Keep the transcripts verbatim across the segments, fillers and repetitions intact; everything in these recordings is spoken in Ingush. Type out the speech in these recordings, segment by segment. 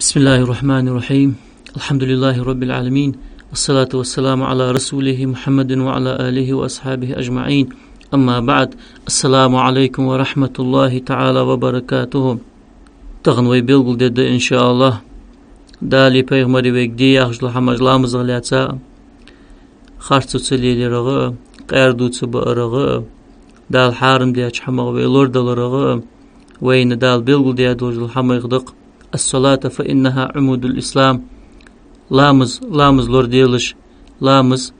بسم الله الرحمن الرحيم. الحمد لله رب العالمين. والصلاة والسلام على رسوله محمد وعلى آله وأصحابه أجمعين. أما بعد. السلام عليكم ورحمة الله تعالى وبركاته. Тахан вай белгалдергда, иншааллахӀ, Дала, пайхамара вайга де яхаш дола хӀамаш ламазах лаьца, харцо ца лелаярах а, къаьра дувца баарах а, Дала хьарам даьча хӀамах вай лорадаларах а, вайна Дала белгалдаь долаш дола хӀамаех да-кх: الصلاة فإنها عمود الإسلام. Ламаз, ламаз лораделаш, ламаз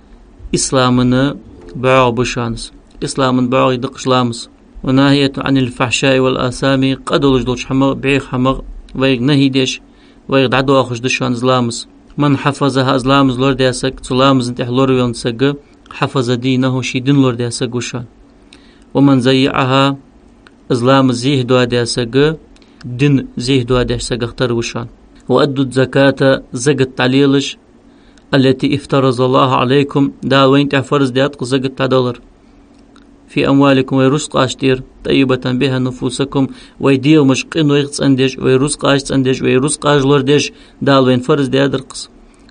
ислама бӀоагӀа ба шоана. Ислама бӀоагӀий да-кх уж ламаз. والناهية عن الفحشاء والآثام, къа долаш долча хӀамах, бӀеха хӀамах вайга нахьи деш, вайга дӀадоахаш да шоана из ламаз. من حفظها, из ламаз лорадаь саг, цу ламаза тӀа лоравенна саг, حفظ دينه, ший дин лорадаь саг ва шоана. ومن ضيعها, из ламаз зехьа доадаь саг, дин зехьа доадеш сагах тара ва шоана. وأدوا الزكاة, закат дӀалелаш, التي افترض الله عليكم, Дала вайна тӀа фарз даьд-кх закат дӀадалар. في أموالكم, вай рузкъаш тӀера, طيبة بها نفوسكم, вай дегӀамаш къинойх цӀендеш, вай рузкъаш цӀендеш, вай рузкъаш лорадеш, Дала вайна фарз даьдар-кх из.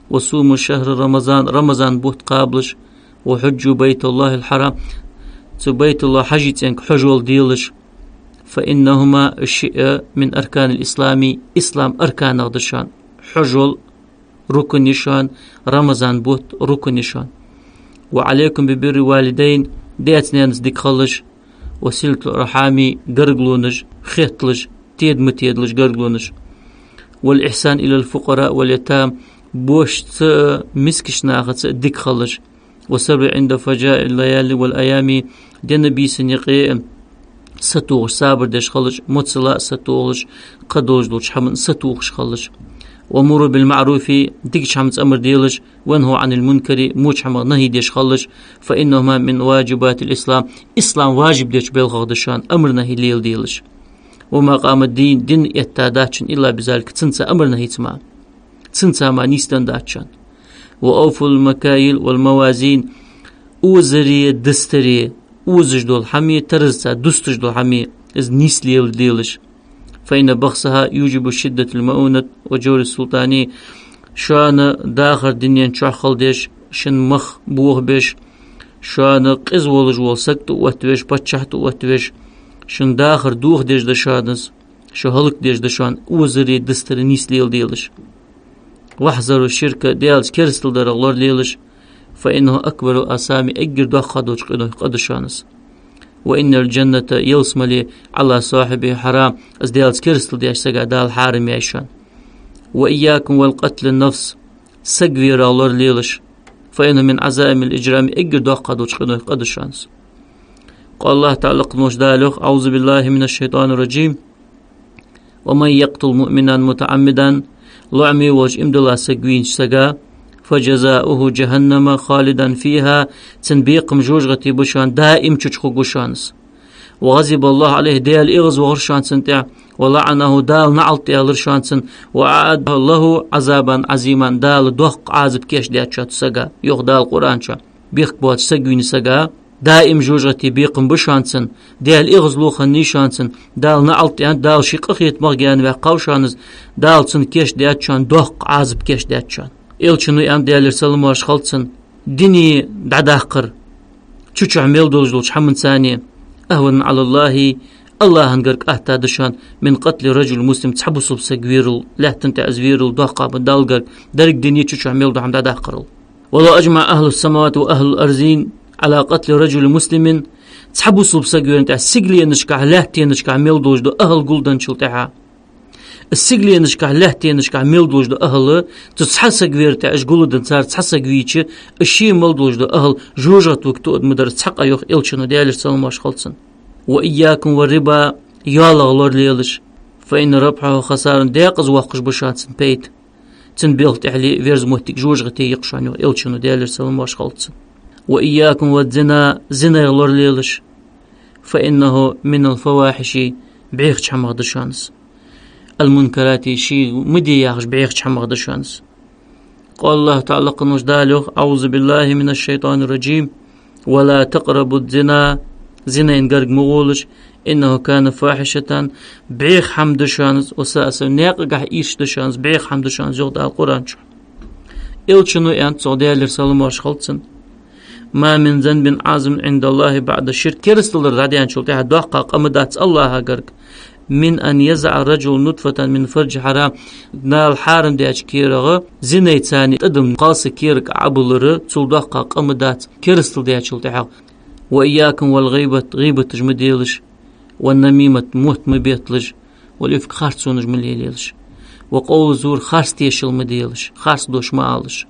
وصوموا شهر رمضان, Рамазан бутт кхабалаш, وحجوا بيت الله الحرام, цу Байтуллахь хьажцӀенга хьажол делаш, فإنهما, уж шиъ, من أركان الإسلام, ислама арканех да шоана. Хьажол рукн я шоана, Рамазан бутт рукн я шоана. وعليكم ببر الوالدين, даьца-наьнаца дика хилалаш, وصلة الأرحام, гаргалонаш хетталаш, теда ма тедалаш гаргалонаш. والإحسان إلى الفقراء واليتامى, бошца а, мискача нахаца а дика хилалаш. والصبر عند فجائع الليالي والأيام, дийнахьа, бийсанна юкъе сатохаш, сабар деш хилалаш, моцала а сатохалаш, кхыдолаш долча хӀаманна сатохаш хилалаш. ومروا بالمعروف, дикача хӀамаца амар делаш, وانهوا عن المنكر, воча хӀамах нахьи деш хилалаш, فإنهما من واجبات الإسلام, ислама важиб деча белхех да шоана амар-нахьи леладелаш. وما قام الدين, дин эттадац шоана, إلا بذلك, цунца, амар-нахьица мара. Цунца мара нийсденна дац шоана. وأوفوا المكاييل والموازين, озаре, дустаре, озаш дола хӀама, таразаца дусташ дола хӀама, из нийса леладелаш. فإن بخسها يوجب شدة المؤونة وجور السلطان, шоана дахар дунен чу хила деш, шун мах бохабеш, шоана къиза волаш вола саг тӀаоттавеш, паччахь тӀаоттавеш, шун дахар дохадеш да шоана из, шо хӀалакдеш да шоана, озаре, дустаре нийса леладелаш. واحذروا الشرك, Даьлаца керастал дарах лоралелаш, فإنه أكبر الآثام, эггара доккха долча къинойх къа да шоана из. وإن الجنة, ялсмале, على صاحبها حرام, из Даьлаца керастал деча сага Дала хьарам яьй шоана. وإياكم وقتل النفس, саг верах лоралелаш, فإنه من عظائم الإجرام, эггара доккха долча къинойх къа да шоана из. Къала АллахӀ ТаӀала, лакха волча Дала йоах: أعوذ بالله من الشيطان الرجيم. ومن يقتل مؤمنا متعمدا, лоӀаме волча иман дилла саг вийнача сага, فجزاؤه جهنم خالدا فيها, цун бекхам жожагӀате ба шоана, даим цу чу хургва шоана из. وغضب الله عليه, Даьла эгӀазвахар шоана цунна тӀа, ولعنه, Дала наӀалт аьлар шоана цунна, وأعد له عذابا عظيما, Дала доккха Ӏазап кийчдаьд цу сага, йоах Дала Къуръан чу. Бехк боацаш саг вийна сага даим жожагӀате бекхам ба шоана цунна, Даьла эгӀазло хиннай шоана цунна, Дала наӀалт аьннад, Дала ший къахетамах гаьнаваьккхав шоана из, Дала цунна кийчдаьд шоана, доккха Ӏазап кийчдаьд шоана. Элчано аьннад, Даьлера салам-моаршал хилда цунна: дунен дӀадаккхар, цу чу мел долаш долча хӀаманца, أهون على الله, АллахӀа гарга атта да шоана, من قتل رجل مسلم, цхьа бусалба саг верал, лаьттан тӀа из верал доккха ба Далла гарга, деррига дуне цу чу мел дола хӀама дӀадаккхарал. ولو أجمع أهل السماوات وأهل الأرضين على قتل رجل مسلم, цхьа бусалба саг верна тӀа сигаленашка, лаьттанашка мел долаш дола ахӀл гулденначул тӀехьагӀа, сигаленашка, лаьттанашка мел долаш дола ахӀл, цу цхьа саг верна тӀа уж гулденна, цар цхьа саг вийча, уж ший мел долаш дола ахӀл жожагӀате вуга тоъаргма дар цхьаккха, йоах Элчано, Даьлера салам-моаршал хилда цунна. وإياكم والربا, йоалах лоралелаш, فإن ربحه خسران, декъаза воаккхаш ба шоана цун пайда. Цун белха тӀехьале верза моттиг жожагӀате я-кх шоана, йоах Элчано, Даьлера салам-моаршал хилда цунна. وإياكم والزنا, зинах лоралелаш, فإنه من الفواحش, бӀехача хӀамах да шоана из. المنكرات, ший ма де яхаш бӀехача хӀамах да шоана из. Къала АллахӀ ТаӀала, лакха волча Дала йоах: أعوذ بالله من الشيطان الرجيم. ولا تقربوا الزنا, зинан гарга ма гӀолаш, إنه كان فاحشة, бӀеха хӀама да шоана из, وساء سبيلا, наькъагахьа ийрча да шоана из, бӀеха хӀама да шоана из, йоах Дала Къуръан чу. Элчано аьннад цох, Даьлера салам-моаршал хилда цунна: ما من ذنب أعظم عند الله بعد الشرك, керасталара дӀадаьнначул тӀехьагӀа доккхагӀа къа ма дац АллахӀа гарга, من أن يضع الرجل نطفة من فرج حرام, Дала хьарам даьча керагӀа зинайца тӀадам кхалсага кераг Ӏобиллар, цул доккхагӀа къа ма дац, керастал даьчул тӀехьагӀа. وإياكم والغيبة, гӀийбаташ ма делаш, والنميمة, мотт ма бетталаш, والإفك, харцонаш ма лелаелаш, وقول الزور, харц тешал ма делаш, харц дош ма алалаш.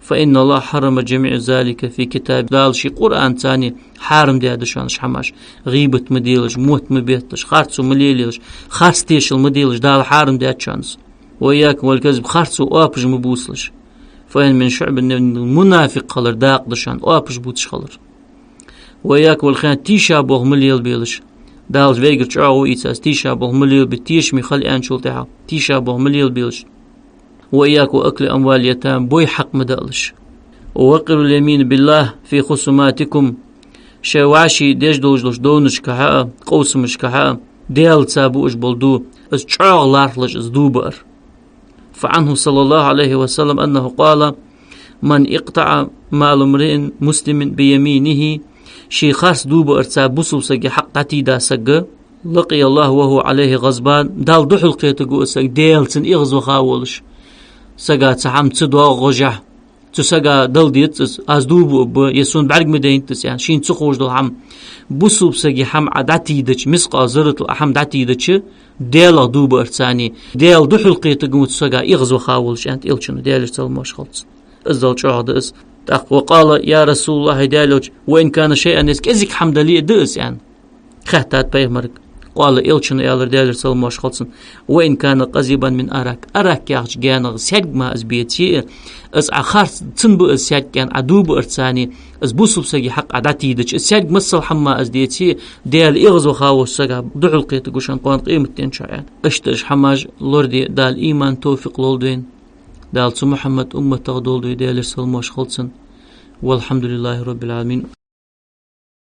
فإن الله حرم جميع ذلك في كتابه, Дала ший Къуръанца хьарам даьд шоана уж хӀамаш: гӀийбат ма делаш, мотт ма бетталаш, харцо ма лелаелаш, харц тешал ма делаш, Дала хьарам даьд шоана из. وإياكم والكذب, харцо, оапаш ма бувцалаш. فإنه من شعب النفاق, мунафикъ хилар дакъа да шоана, оапаш бувцаш хилар. وإياكم والخيانة, тийшаболх ма лелабелаш. Дала вайгара чӀоагӀо ийцад из, тийшаболх ма лелабе, тешаме хила аьнначул тӀехьагӀа тийшаболх ма лелабелаш. وإياكم وأكل أموال اليتامى, бой хьакъ ма даалаш. ووقروا اليمين بالله في خصوماتكم, шоай вӀаший деш долаш долча довнашкахьа а, къовсамашкахьа а Даьлаца буаш бола дув, из чӀоагӀа лархӀалаш, из дув баар. فعنه صلى الله عليه وسلم أنه قال: من اقتطع مال امرئ مسلم بيمينه, ший харц дув баарца бусалба сага хьакъ дӀатийда саг, لقي الله وهو عليه غضبان, Далла духьалкхетаргва из саг, Даьла цунна эгӀазваха волаш. Сага цхьа хӀама ца доагӀашехь, цу сага дала дезац из, аз дув буаргба, е сона бӀарга ма дайнад из, аьнна, шийна ца ховш дола хӀама. Бусалба сага хӀама Ӏа дӀатийдача, мискъал зарратал Ӏа хӀама дӀатийдача, Даьлах дув баарца, Даьла духьалкхетаргва цу сага эгӀазваха волаш, аьннад Элчано, Даьлера салам-моаршал хилда цунна. Иззал чӀоагӀа да из. ТӀаккха: وقال: يا رسول الله, ай Даьла Элча, وإن كان شيئا, из кӀезига хӀама дале а да из, аьнна. Хаьттад пайхамарга. قال, Элчано аьлар, Даьлера салам-моаршал хилда цунна: وإن كان قضيبا من أراك, арак яхача гаьнагӀа саьрг мара из беце а, из Ӏа харц цунна ба из саьрг, аьнна, Ӏа дув баарца, из бусалба сага хьакъ Ӏа дӀатийдача, из саьрг масал хӀама мара из деце а, Даьла эгӀазваха волча сага духьалкхетаргва шоана кхоана къематдийнахьа, аьнна. Иштта уж хӀамаш лораде Дала иман, товфикъ лолда вайна. Дала цу Мухьаммада умматах долда вай, Даьлера салам-моаршал хилда цунна. والحمد لله رب العالمين.